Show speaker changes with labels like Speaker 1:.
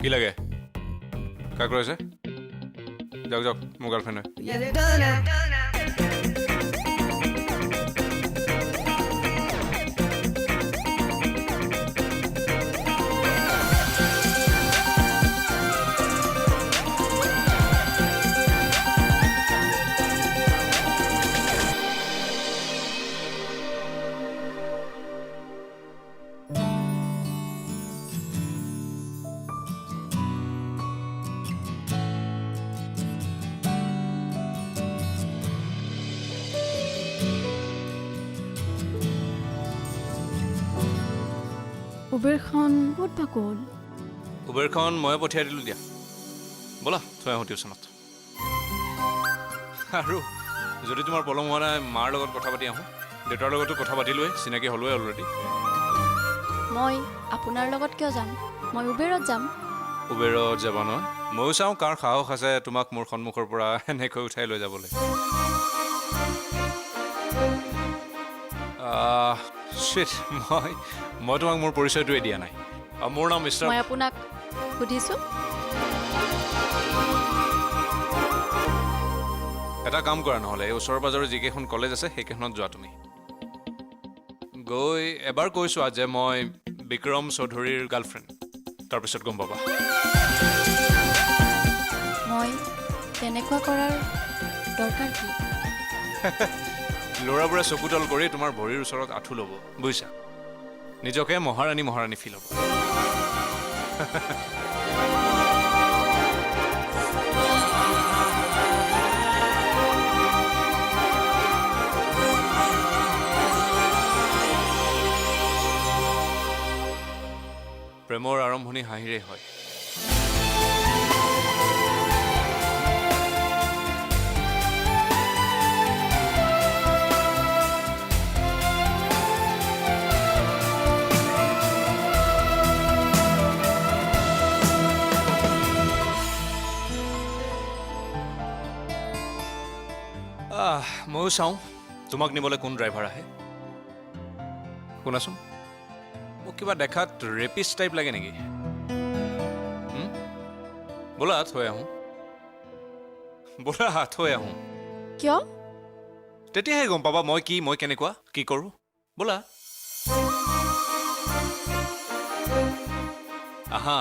Speaker 1: কি লাগে? কাক ৰৈছে? যাওক যাওক, মোৰ গাৰ্লফ্ৰেণ্ড হয়।
Speaker 2: উবেৰখন ক'ত বা গ'ল?
Speaker 1: উবেৰখন ময়ে পঠিয়াই দিলোঁ দিয়া। ব'লা থৈ আহোঁ টিউচনত। আৰু যদি তোমাৰ পলম হোৱা নাই, মাৰ লগত কথা পাতি আহোঁ। দেউতাৰ লগতো কথা পাতিলোৱেই, চিনাকি হ'লোৱে অলৰেডি।
Speaker 2: মই আপোনাৰ লগত কিয় যাম? মই উবেৰত যাম।
Speaker 1: উবেৰত যাবা নহয়? ময়ো চাওঁ কাৰ সাহস আছে তোমাক মোৰ সন্মুখৰ পৰা এনেকৈ উঠাই লৈ যাবলৈ। শ্বিট, মই মই তোমাক মোৰ পৰিচয়টোৱে দিয়া নাই। মোৰ নাম মিষ্টাৰ।
Speaker 2: মই আপোনাক সুধিছোঁ।
Speaker 1: এটা কাম কৰা নহ'লে, এই ওচৰ পাজৰে যিকেইখন কলেজ আছে সেইকেইখনত যোৱা তুমি। গৈ এবাৰ কৈছোৱা যে মই বিক্ৰম চৌধুৰীৰ গাৰ্লফ্ৰেণ্ড, তাৰপিছত গম পাবা।
Speaker 2: মই তেনেকুৱা কৰাৰ দৰকাৰ কি?
Speaker 1: ল'ৰাবোৰে চকুতল কৰি তোমাৰ ভৰিৰ ওচৰত আঁঠু ল'ব, বুজিছা? নিজকে মহাৰাণী মহাৰাণী ফিল হ'ব। প্ৰেমৰ আৰম্ভণি হাঁহিৰে হয়। ময়ো চাওঁ তোমাক নিবলৈ কোন ড্ৰাইভাৰ আহে। শুনাচোন, মোক কিবা দেখাত ৰেপিষ্ট টাইপ লাগে নেকি? ব'লা থৈ আহোঁ, ব'লা থৈ আহোঁ।
Speaker 2: কিয়?
Speaker 1: তেতিয়াহে গম পাবা মই কি, মই কেনেকুৱা, কি কৰোঁ। ব'লা আহা।